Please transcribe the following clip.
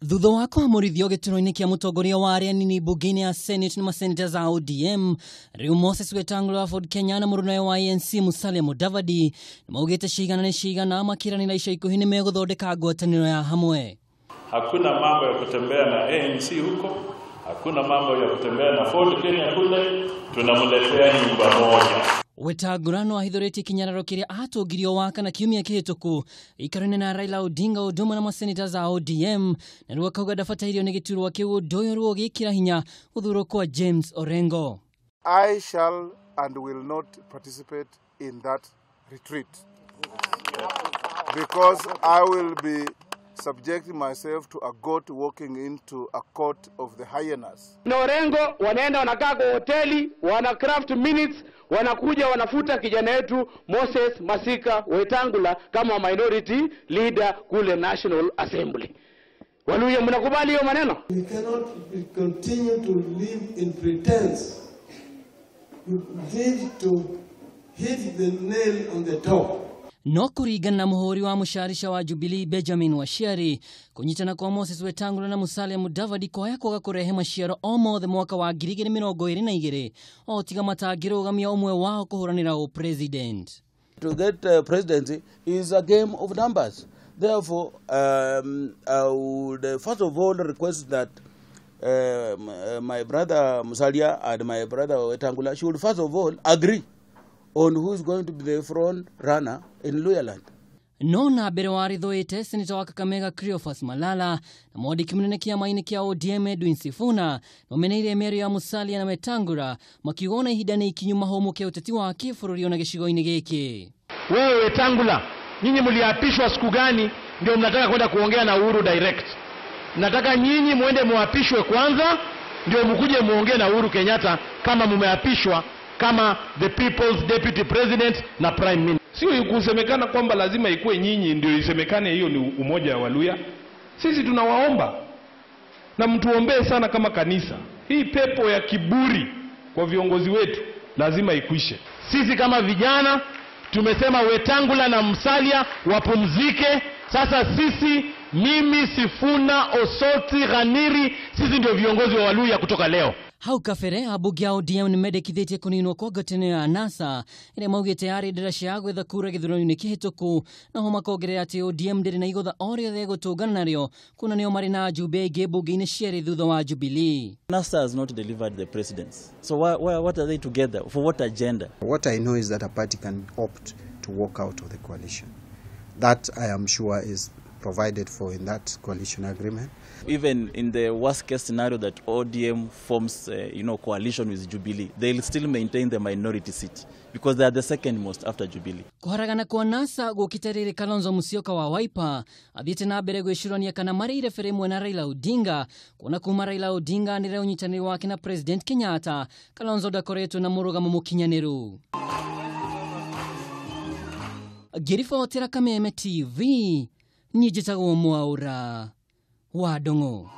Thutha wa kũhamũrithio gĩturwa-inĩ kĩa mũtongoria wa arĩa anini mbunge-inĩ ya Senate nĩ maseneta a ODM, rĩu Moses Wetangula wa Ford Kenya na mũrũnawe wa ANC Musalia Mudavadi nĩmaugĩte cigana nĩ cigana makĩranĩra ica ikuhĩ nĩ megũthondeka ngwatanĩro ya hamwe. Hakuna mambo ya kutembea na ANC huko, hakuna mambo ya kutembea na Ford Kenya kule, tunamletea nyumba moja. Wetangula no ahithũrĩtie kĩnyararo kĩrĩa atũngirio Wakana kiumia kĩhĩtũku ikaro-inĩ na Raila Odinga ũndũ ũmwe na maseneta a ODM, na rĩu akauga ndabatairio nĩ gĩturwa kĩu ũndũ ũyũ rĩu ũgĩkĩra hinya gũthurwo kwa James Orengo. I shall and will not participate in that retreat because I will be subjecting myself to a goat walking into a court of the hyenas. Na Orengo wanaenda wanakaa kwa hoteli, wana craft minutes, wanakuja wanafuta kijana yetu Moses Masika Wetangula kama minority leader kule National Assembly. Waluya, mnakubali hiyo maneno? We cannot continue to live in pretense. We need to hit the nail on the top. No kũringana na mũhũri wa mũcarisha wa Jubilee Benjamin Washiali, kũnyitana kwa Moses Wetangula na Musalia Mudavadi kwaya kwaga kũrehe maciaro o mothe mwaka wa 2022 o tiga matangĩrũgamia ũmwe wao kũhũranĩra ũpresident. To get presidency is a game of numbers. Therefore, I would first of all request that my brother Musalia and my brother Wetangula should first of all agree on who is going to be the front runner in Luhyaland. No na mbere wa rĩthũĩte seneta wa Kakamega Cleophas Malala na mwandĩki mũnene kĩama-inĩ kĩa ODM Edwin Sifuna nomeneire mĩario ya Musalia na Wetangula makiuga ona ihinda nĩ ikinyu mahũmũke ũteti wa kĩbũrũri ona gĩcigo-inĩ gĩkĩ. Wewe Wetangula, nyinyi mliapishwa siku gani ndio mnataka kwenda kuongea na Uhuru direct? Nataka nyinyi muende muapishwe kwanza ndio mkuje muongee na Uhuru Kenyatta kama mumeapishwa kama the people's deputy president na prime minister. Sio kusemekana kwamba lazima ikuwe nyinyi ndio isemekane hiyo ni umoja wa Luhya. Sisi tunawaomba na mtuombee sana kama kanisa. Hii pepo ya kiburi kwa viongozi wetu lazima ikwishe. Sisi kama vijana tumesema Wetangula na Musalia wapumzike. Sasa sisi, mimi, Sifuna, Osoti, Ghaniri, sisi ndio viongozi wa Waluhya kutoka leo. Hau kabere ambunge a ODM nĩmendekithĩtie kũninwo kwa ngwatanĩro ya NASA ĩrĩa maugĩte yarĩ ndaraca ya gwetha kura gĩthurano-inĩ kĩhĩtũku, naho makongerera atĩ ODM ndĩrĩ na igũtha o rĩothe ĩgũtũngana narĩo kuona nĩo marĩ na njumbe aingĩ mbunge-inĩ cierĩ thutha wa Jubilee. NASA has not delivered the presidency. So what are they together? For what agenda? What I know is that a party can opt to walk out of the coalition. That I am sure is provided for in that coalition agreement. Even in the worst case scenario that ODM forms, coalition with Jubilee, they'll still maintain the minority seat because they are the second most after Jubilee. Kũharagana kwa NASA gũkĩte rĩrĩ Kalonzo Musyoka wa Wiper athiĩte na mbere gwĩcũrania kana marĩ irebe rĩmwe na Raila Odinga, kuona kuma Raila Odinga anĩrĩre ũnyitanĩri wake na President Kenyatta, Kalonzo ndakoretwo na mũrũgamo mũkinyanĩru. Ngĩribotera Kameme TV, niĩ njĩtagwo Mwaũra wa Ndung'u.